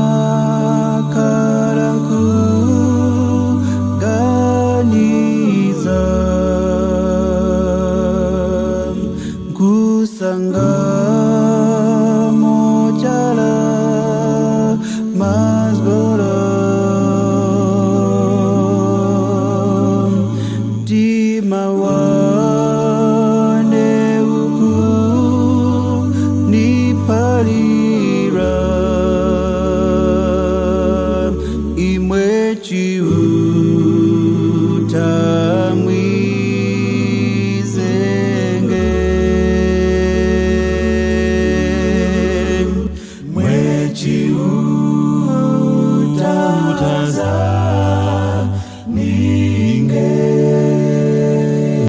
Ndikanakhala nkuganiza, nkusanga mochala mazgolo, mtima wane uku nipalira imwe Chiuta mwizenge, mwe Chiuta.